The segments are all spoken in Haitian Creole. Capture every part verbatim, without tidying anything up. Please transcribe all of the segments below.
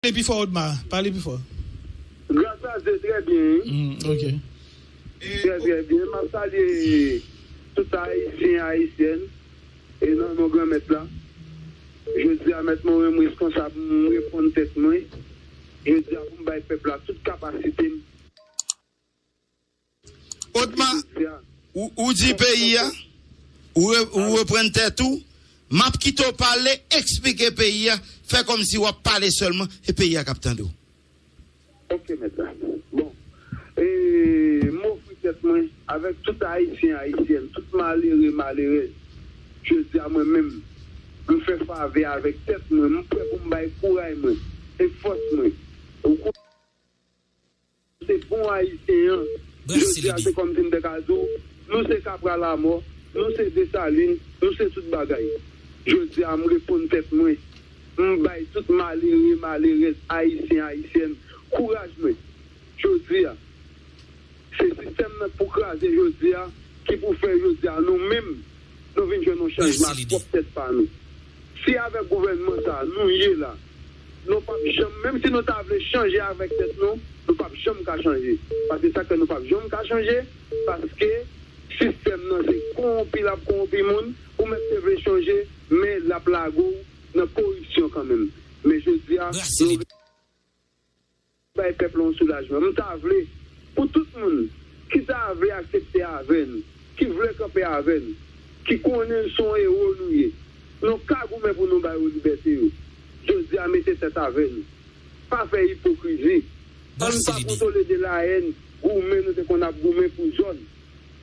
Pale pi fò, Odma. Pale pi fò. Gras a Dye, trè byen, wi. Mm, ok. Trè, trè byen. M ap salye tout Ayisyen, Ayisyèn, e nan non Granmèt la. Jodi a, Mèt Morin, m responsab, m reponn tèt mwen. Jodi a, pou m bay pèp la tout kapasite m. Odma, ou, ou di peyi a, ou, re- ou reprann tèt ou, m ap kite w pale, eksplike peyi a, fè kòmsi w ap pale sèlman, e peyi a k ap tande w. Ok, mèt la. Bon, e, m ofri tèt mwen avèk tout Ayisyen, Ayisyèn, tout malere, malerèz. Jodi a, mwen menm, m fè favè avèk tèt mwen, m prè pou m bay kouray mwen e fòs mwen. Ou kou- Se bon Ayisyen an. Jodi a, se kòmsi m te ka di w, nou se Kapra Lamò, nou se Desalin, nou se tout bagay. Jodi a, m reponn tèt mwen. M bay tout malere, malerèz, Ayisyen, Ayisyèn, kouraj mwen. Jodi a, se sistèm nan k pou kraze jodi a, ki pou fè jodi a, nou menm, nou vin jwenn yon chanjman ak pwòp tèt pa nou. Si avèk gouvènman sa a nou ye la, nou p ap janm, menm si nou ta vle chanje avèk tèt nou, nou p ap janm ka chanje. Paske sa k fè nou p ap janm ka chanje, paske sistèm nan se kowonpi l ap kowonpi moun, ou mèt te vle chanje, men l ap lage w nan koripsyon kanmenm. Men jodi a, nou bay pèp la yon soulajman. M ta vle pou tout moun ki ta vle aksepte avè n, ki vle kanpe avè n, ki konnen n se yon ewo nou ye, nou ka goumen pou nou ba yo libète yo. Jodi a, mete tèt avè n. Pa fè ipokrizi. Ann pa kontwole de la haine, goumen nou te konn ap goumen pou zòn.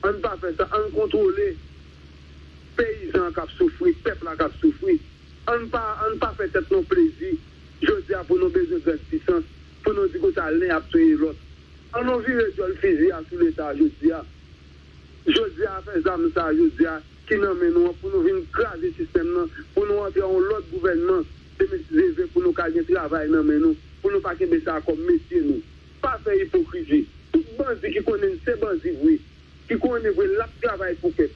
Ann pa fè sa, ann kontwole peyizan an k ap soufri, pèp la k ap soufri. Ann pa, ann pa fè tèt nou plezi jodi a pou nou bezwen grandisans, pou nou di kote al nen ap touye lòt. Ann nou vire dyòl fizi a sou Leta jodi a. Jodi a, afè zam sa a jodi a ki nan men nou an, pou nou vin kraze sistèm nan, pou nou antre yon lòt gouvènman, se mesye Zeve, pou nou ka gen travay nan men nou, pou nou pa kenbe sa a kòm metye nou. Pa fè ipokrizi. Tout bandi ki konnen n se bandi vre, ki konnen vre l ap travay pou pèp.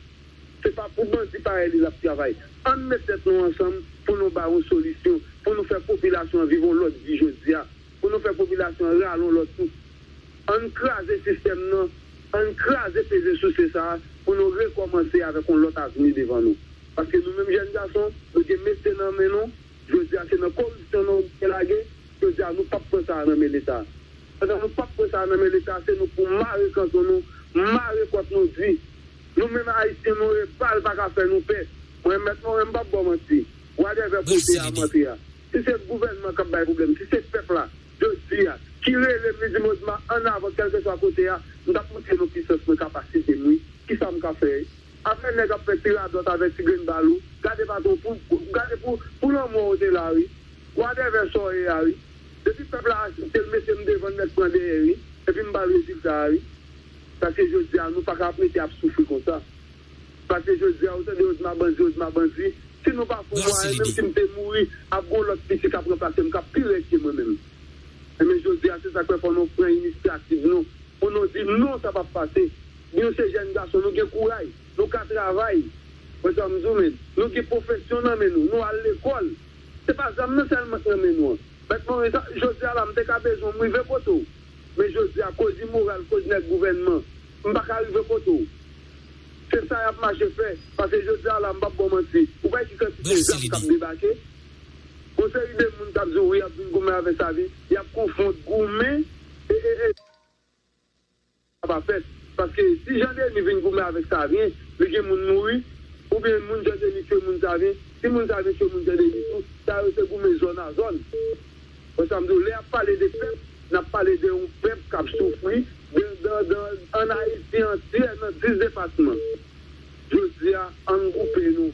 Se pa pou bandi parèy li l ap travay. Ann met tèt nou ansanm pou nou ba yon solisyon, pou nou fè popilasyon an viv yon lòt vi jodi a, pou nou fè popilasyon an rale yon lòt souf. Ann kraze sistèm nan, ann kraze peze souse sa a pou nou rekòmanse avèk yon lòt avni devan nou. Paske nou menm jèn gason, nou gen metye nan men nou, jodi a se nan koripsyon nou te lage, jodi a nou p ap pran sa a nan men Leta. Pandan nou p ap pran sa a nan men Leta, se nou pou mare kanton nou, mare kòt nou di. Nou menm Ayisyen, nou e bal pa ka fè nou pè. Mwen, Mèt Morin, m p ap ba w manti. Whatever kote a m antre a. Si se gouvènman k ap bay pwoblèm, si se pèp la, jodi a, ki rele m, li di m, Odma, ann avan, kèlkeswa kote a, m t ap montre nou pisans mwen, kapasite m, wi. Kisa m ka fè? Afè nèg ap fè ti radòt avèk ti grenn bal ou. Gade patwon, pou, pou, gade pou, pou lanmò w te la, wi. Whatever sa w ye a, wi. Depi pèp la asepte l, mesye, m devan l nèt pran dèyè, wi. Epi m ba l rezilta a, wi. Paske jodi a, nou pa ka ap rete ap soufri konsa. Paske jodi a, ou tande Odma bandi, Odma bandi. Si nou pa fè yon mwayen, menm si m te mouri, ap gen yon lòt pitit k ap ranplase m, k ap pi rèd ke mwen menm. Enben, jodi a, se sa k fè fò nou pran inisyativ nou, pou nou di non, sa p ap pase. Nou se jèn gason, nou gen kouray, nou ka travay. Wè sa m di w, men. Nou gen pwofesyon nan men nou, nou al lekòl. Se pa zam nan sèlman k nan men nou an. Mèt Morin, sa, jodi a la, m te ka bezwen w, m rive kote w. Men jodi a, koz imoral, koz nèg gouvènman, m pa ka rive kote w. Se sa y ap mache fè, paske jodi a la, m p ap ba w manti. Ou pa wè ki kantite zam k ap debake? Yon seri de moun k ap di w, wi, y ap vin goumen avèk Savyen, y ap konfonn goumen e, e, e, sa pa fèt. Paske si Jan Deni vin goumen avèk Savyen, li gen moun mouri, oubyen moun Jan Deni tchwe moun Savyen, si moun Savyen tchwe moun Jan Deni tou, sa yo se goumen zòn a zòn. Wè sa m di w, lè y ap pale de pèp, n ap pale de yon pèp k ap soufri, de, de, de, ann Ayiti antyè, nan dis depatman. Jodi a, ann gwoupe nou.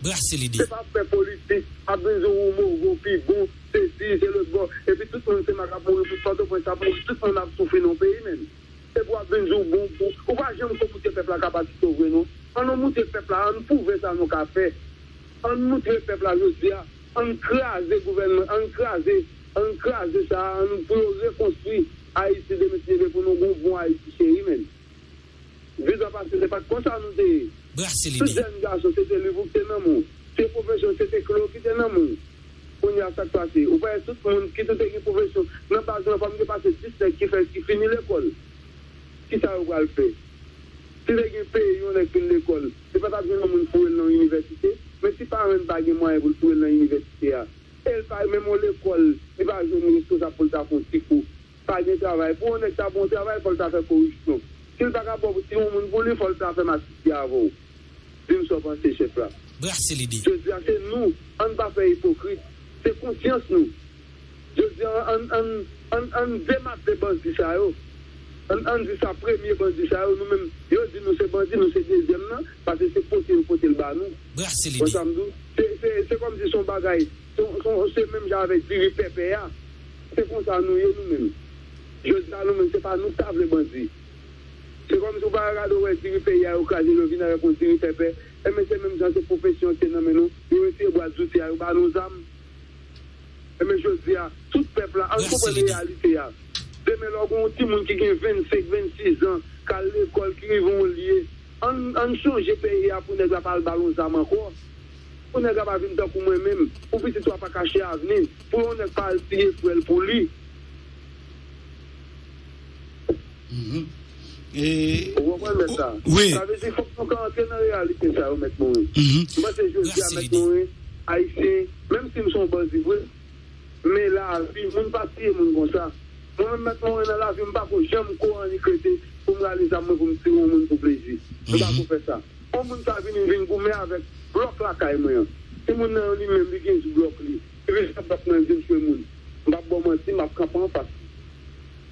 Se pa fè politik, ap vin di w ou move, ou pi bon, sesi, se lòt bò. Epi tout moun se mak ap mouri, tout Pòtoprens ap mouri, tout moun ap soufri nan peyi menm. Epi w ap vin di w bon pou, ou pa janm ko moute pèp la kapasite w vre non. Ann nou moute pèp la, ann pwouve sa nou ka fè. Ann moutre pèp la jodi a, ann kraze gouvènman, ann kraze, ann kraze sa a, ann pou yo rekonstwi Ayiti demen si Dye vle pou nou gon bon Ayiti cheri menm. Vizan pase, se pa t konsa nou te ye. Tout jèn gason, se te liv ou ki te nan men w. Se pwofesyon, se te kle w ki te nan men w. Kounye a, sa k pase? Ou pa wè tout moun ki tou te gen pwofesyon nan baz lan, pa m gen pase dis nèg ki fè, ki fini lekòl. Kisa yo pral fè? Si te gen peyi yon nèg fin lekòl, li pa t ap jwenn yon moun foure l nan yon inivèsite. Men si paran l pa gen mwayen pou l foure l nan inivèsite a, e l pa menm yon lekòl, li pa jwenn responsab pou l ta fè yon ti kou. Pa gen travay. Pou yon nèg ta bon travay, fò l ta fè koripsyon. Si l pa ka ba w ti yon moun pou li, fò l ta fè matiti avè w. Di m sa w panse, chèf la. Brase lide. Jodi a, se nou, ann pa fè ipokrit. Se konsyans nou. Jodi a, ann, ann, ann, ann demate bandi sa yo. Ann, ann di sa premye bandi sa yo, nou menm, yo di nou se bandi, nou se dezyèm nan, paske se pote yo pote l ba nou. Brase lide. Wè sa m di w? Se, se, se kòmsi se yon bagay, se, se, se menm jan avèk diri pèpè a. Se konsa nou ye nou menm. Jodi a nou menm, se pa nou k ta vle bandi. Se kòmsi w pa gade w wè diri peyi a yo kraze, yo vin avèk yon diri pèpè. Enben se menm jan se pwofesyon ki nan men nou, yo retire bwat zouti a, yo ba nou zam. Enben jodi a, tout pèp la, ann konprann reyalite a. Demen lè w gen yon timoun ki gen vennsenk, vennsis zan, k al lekòl, ki rive yon lye, ann, ann chonje peyi a pou nèg la pa al ba l yon zam ankò. Pou nèg la pa vin tankou mwen menm, pou pitit ou a pa kache avni, pou yon nèg pa al tiye frè l pou li. Mhm. E, ou konprann mèt sa? Wi. Sa vle di fòk nou ka antre nan reyalite sa yo, mèt Morin. Mhm. M panse jodi a, mèt Morin, Ayisyen, menm si m se yon bandi vre, men lavi, moun pa tiye moun konsa. Mwen menm, mèt Morin, nan lavi m, m pa ko janm ko annik rete pou m rale zam mwen pou m tire yon moun pou plezi. M pa ko fè sa. Yon moun sa vini, vin goumen avèk blòk lakay mwen an. Si moun nan li menm, li gen blòk li. Li vin sa blòk mwen, vin tchwe moun. M p ap ba w manti, m ap kanpe anfas li.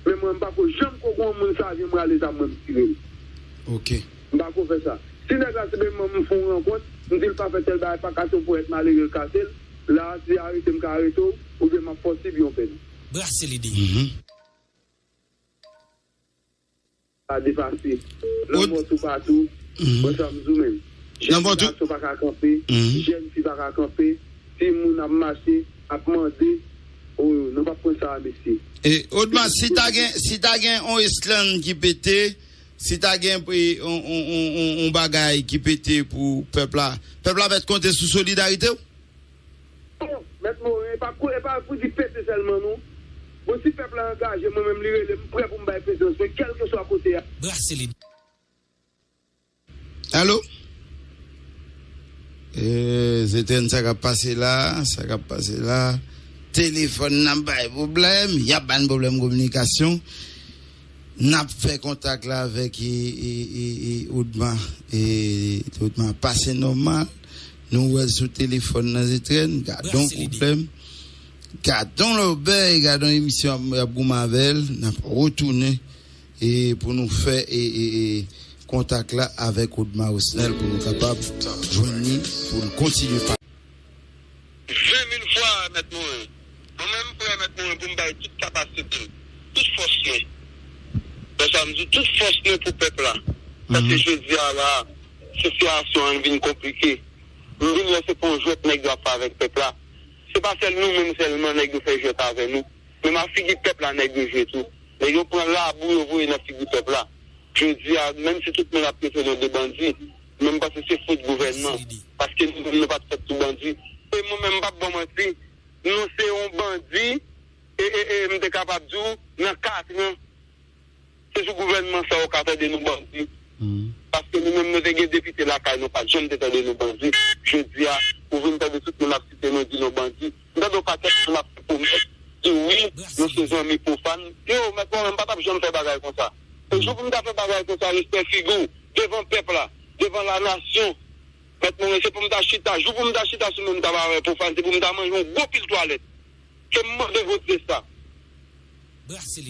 Men mwen, m pa ko janm ko gen yon moun sa vin, m rale zam mwen, m tire l. Ok. M pa ko fè sa. Si nèg la se menm mwen, m fè yon rankont, m di l pa fè tèl bagay, pa kase yon ponyèt malere, l kase l. La, si arete m ka arete w, oubyen m ap fè w sibi yon pèn. Brase lide. Mhm. Pa depase. Lanmò toupatou. Mhm. Bon, sa m di w menm. Jèn gason pa ka kanpe, mhm, jèn fi pa ka kanpe, timoun ap mache, ap mande, oh, nou p ap pran sa a, mesye. E, Odma, si ta gen, si ta gen on eslann ki pete, si ta gen, e, on, on, on, on, on bagay ki pete pou pèp la, pèp la mèt konte sou solidarite w? Mèt Morin, e pa kou, e pa pou di pete sèlman, non. Bon, si pèp la angaje, mwen menm, li rele m, m prè pou m bay prezans mwen, kèlkeswa kote a. Brase lide. Alo? E, se tèn sa k ap pase la, sa k ap pase la. Telefòn nan bay pwoblèm, y ap ban pwoblèm kominikasyon. N ap fè kontak la avèk, e, e, e, e, Odma. E, Odma pase nòmal. Nou wè l sou telefòn nan, se tèn. Gadon pwoblèm. Gadon lòbèy, gadon emisyon ap, ap goumen avè l. N ap retounen, e, pou nou fè, e, e, e, kontak la avèk Odma Osnel pou nou kapab jwenn li, pou l kontinye pale. Ven mil fwa, mèt Morin. Mwen menm, m prè, mèt Morin, pou m bay tout kapasite m, tout fòs mwen. Wè sa m di, tout fòs mwen pou pèp la. Paske jodi a la, sitiyasyon an vin konplike. M vin wè se pa yon jwèt nèg yo ap fè avèk pèp la. Se pa sèl nou menm sèlman nèg yo fè jwèt avè nou. Menm ak figi pèp la nèg yo jwe tou. Nèg yo pran labou yo voye nan figi pèp la. Jodi a, menm si tout moun ap trete nou de bandi, men m panse se fot gouvènman. Paske nou menm nou pa t fèt sou bandi. E mwen menm m p ap ba w manti, nou se yon bandi, e, e, e m te kapab di w, nan katran, se sou gouvènman sa w ka tande nou bandi. Paske nou menm nou te gen depite lakay nou, pa t janm te tande nou bandi. Jodi a, ou vin tande tout moun ap site nou, di nou bandi. M tande yon pakèt moun ap fè pwomès, di wi, nou se zanmi pwofàn. Yo, mèt mwen menm m pa t ap janm fè bagay konsa. E jou pou m ta fè bagay konsa, respè figi w, devan pèp la, devan lanasyon. Mèt mwen menm se pou m ta chita, jou pou m ta chita sou men m ta ba wè pwofàn, se pou m ta manje yon gwo pil twalèt. Ke m mande vòt se sa.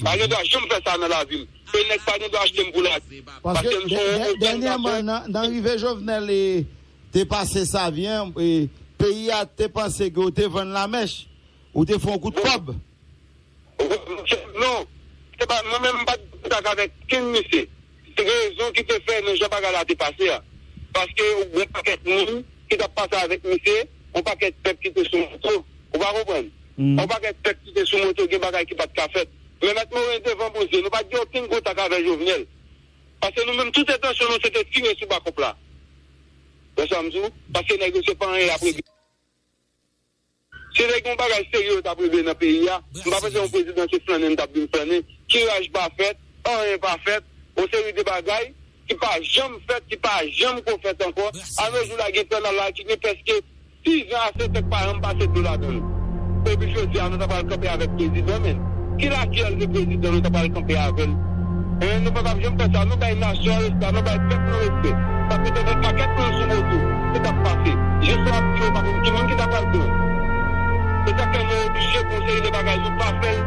Pa gen dwa janm fè sa nan lavi m. E nèg pa gen dwa achte m pou lavi. Paske m se yon jèn gason. Dènyèman, nan, nan rive Jovenel, e, te pase Savyen, e, peyi a te panse ke w te vann lamèch, ou te fè yon kout kòb. Non, se pa, mwen menm m pa t kontak avèk kenn misye. Se rezon ki te fè nan jan bagay la te pase a. Paske yon pakèt moun ki t ap pase avèk misye, yon pakèt pèp ki te sou moto. Ou pa konprann? Yon pakèt pèp ki te sou moto, gen bagay ki pa t ka fèt. Men mèt Moren devan Bondye, nou pa t gen okenn kontak avè Jovenel. Paske nou menm, tout entansyon nou, se te tire sou Bakòp la. Wè sa m di w? Paske nèg yo se pa anyen y ap regle. Si te gen yon bagay serye yo t ap regle nan peyi a, m pa panse yon prezidan se flannen n t ap vin flannen. Kiraj pa fèt, anyen pa fèt, yon seri de bagay ki pa janm fèt, ki pa janm ko fèt ankò. Ann nou jou la gen kanal la ki gen prèske sizan a sèt an k pa janm pase dlo ladan l. Epi jodi a nou ta pral kanpe avèk prezidan, men ki lakyèl de prezidan nou ta pral kanpe avè l? Hein, nou pa t ap janm fè sa, nou bay nasyon an respè, nou bay pèp nou respè. Paske te gen pakèt moun sou moto ki t ap pase. Jis w ap tire, w pa konn ki moun ki ta pral pran. Se sa k fè nou oblije pou yon seri de bagay nou pa fè l.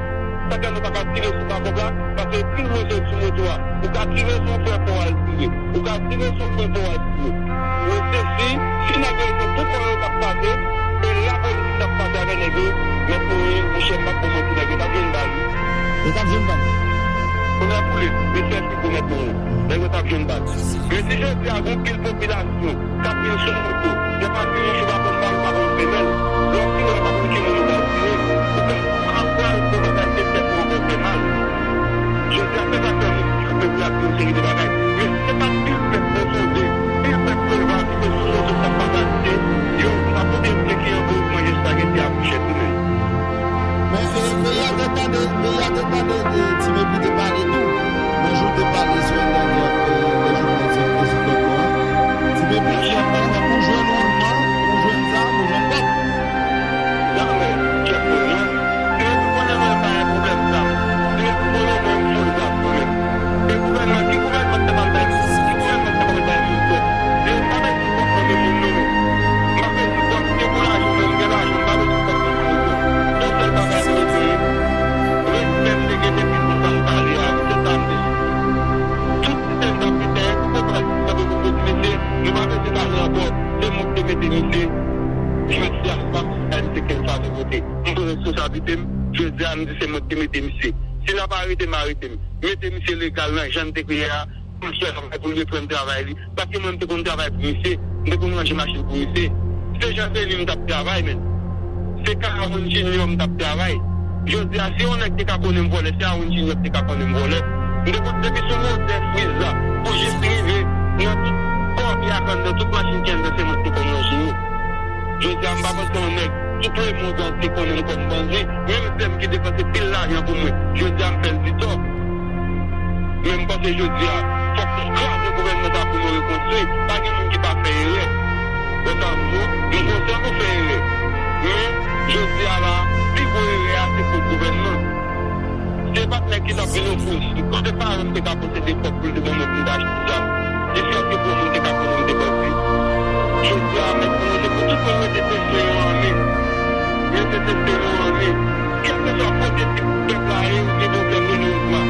Sa k fè nou pa ka tire sou makòk la, paske pil moun sot sou moto a. Ou ka tire sou frè pa w al tire. Ou ka tire sou frè pa w al tire. Men se si, si nèg yo te tou konnen yo t ap pase, e lapolis ki t ap pase avè nèg yo, mèt Moyiz, monchè, m p ap ba w manti, nèg yo t ap jwenn bal, wi. Yo t ap jwenn bal. Kounye a koule, mesye, si pou mèt Moyiz. Nèg yo t ap jwenn bal. Men si jodi a gon pil popilasyon k ap vin sou moto, se pa ti mouche pa konn bal, pa konn femèl. Lè w tire, w pa konn ki moun ou pral tire. Ou pral, ou pral pran bagay se tèt ou ankò fè mal. Jodi a, se sa k fè moun ki kanpe pou y ap di yon seri de bagay. Men se pa pil pèp konfonde, pil pèp leve a ki te sou moto k t ap pase a di, yo, pa pote misye ki anvoye pou manje espageti a pou chèf li menm. Men, e, peyi a te tande, peyi a te tande, e, Ti Mepri te pale tou. Nan jou te pale semèn dènyè, e, lè jounen ti, ti Flòt Nwa. Ti Mepri di, pa egzanp, ou jwenn woulman, ou jwenn zam, ou jwenn kòb. Jamè, chèf mwen, non. Ti Mepri konnen mwen pa gen pwoblèm zam. Ti Mepri konnen mwen m fòl zam mwen menm. E gouvènman, ki gouvènman k ta pral bay, ki gouvènman k ta pral bay moun kòb? E m pa bezwen kòb nan men moun non, men m pa bezwen kòb, se pou lajan, mwen m gen lajan, m pa bezwen kòb nan men moun non. Yon sèl bagay mwen bezwen, respè m te gen depi lontan m pale a, se sa m bezwen. Tout sistèm sa ki fè, tout pèp la ki kanpe pou vote misye, nou pa bezwen pale ankò, se mwen ki te mete misye. Jodi a, se pa pou sa misye ke m fache vote. M pran responsablite m, jodi a, m di se mwen ki te mete misye. Si n ap arete m, arete m. Mete misye legal nan jan n te kreye a, pou l fè travay, pou l reprann travay li. Paske mwen, m te konn travay pou misye, m te konn ranje machin pou misye. Se Jan Deni m t ap travay, men. Se Aaron Junior m t ap travay. Jodi a, si yon nèg te ka konnen m vòlè, se Aaron Junior ki te ka konnen m vòlè. M te konn depi sou motè friz la, pou jis rive nan tout kòbi ak anndan tout machin ki anndan, se mwen ki te konn ranje yo. Jodi a, m pa panse yon nèg, tout lemonn antye konnen m kòm bandi, menm sè m ki depanse pil lajan pou mwen. Jodi a, m fè l di tò. Men m panse jodi a, fòk nou kraze gouvènman sa pou nou rekonstwi. Pa gen moun ki pa fè erè. Ou sa m di w, m konsyan nou fè erè. Men, jodi a la, pi gwo erè a, se fot gouvènman. Se pa t nèg ki t ap vin ofri w. Kote paran m te ka posede kòb pou l te ban mwen pou m te achte zam? Jiskaske granmoun te ka konnen m te bandi. Jodi a, mèt pou mwen, se pou tout moun mete pye yo an men. Mete pye yo an men. Kèlkeswa kote ti pèp la ye, ou gen pwoblèm yo, nou vwa.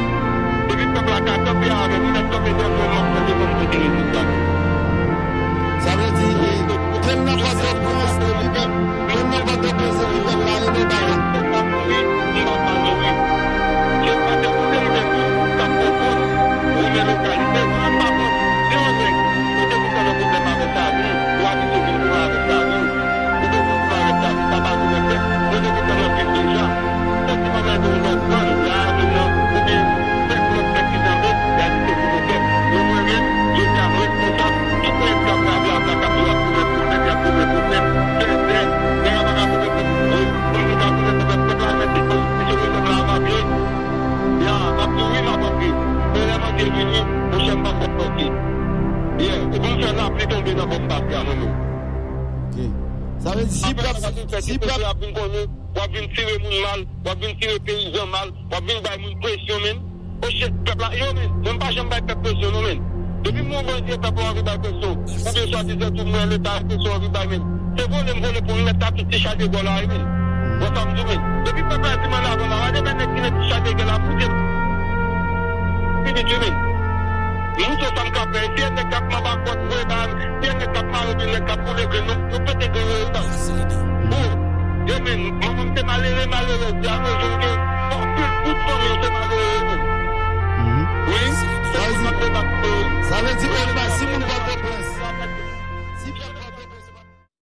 Depi pèp la ka kanpe avè m, m mèt kanpe dèyè mwen, m ap tande mwen pote rezilta. Sa vle di, e, kè m nan Pòtoprens, e, li menm, kè m nan Pòtoprens, e, li menm la, e, nou bay la. M pa mouri, m pa mouri. Se pa te pou se li menm tou k ap konprann, ou gen lokalite, ou menm pa bon. Se yon nèg, ou te kontan nan pwoblèm avèk lavi, ou abitye vin pran avèk lavi. Ou bezwen pou parèt la, sa pa vin nan tèt. Mwen te kontan nan viv deja. Santiman mwen te yon lòt zòn, la a menm nan, oubyen pèp lòt pèp ki tanbe, y a di se pou nou pèp. Men mwen menm, jodi a m responsab, tout nèg k ap rablabla, k ap di y ap goumen pou pèp, y ap goumen pou pèp, fè fè, nèg la pa ka goumen pou, pou, pou nou ka goumen pou pèp, pèp la mèt li, misye mwen pèp la ava byen. Ya, m ap di wi, m ap antre. Men lè mande vini, monchè m pa fòk fòse. Yeah, ou konn fè lapli tonbe nan bò m pase a mwen menm. Ok. Sa vle di si pèp, si pèp ap vin konnen, w ap vin tire moun mal, w ap vin tire peyizan mal, w ap vin bay moun presyon, men. O shit, pèp la, yo, men, mwen m pa janm bay pèp presyon, non, men. Depi m wè yon bandi e pèp la anvi bay presyon, oubyen swadizan tou mwen Leta e presyon anvi bay, men. Se vole m vole pou m mèt ta tout ti chal de gò la, wi, men. Wè sa m di w, men. Depi pèp la di m ann avan la, w a de nèg ki met ti chal de gè la, pouse m. Fini di, men. M montre w sa m ka fè. Si e nèg k ap manba kòd, voye ba m, si e nèg k ap mare, oubyen nèg k ap boule grenn, nou, nou pete grenn yo, wi, baz. Bon, yo, men, manman m te malere, malerèz, di a nou jwenn gen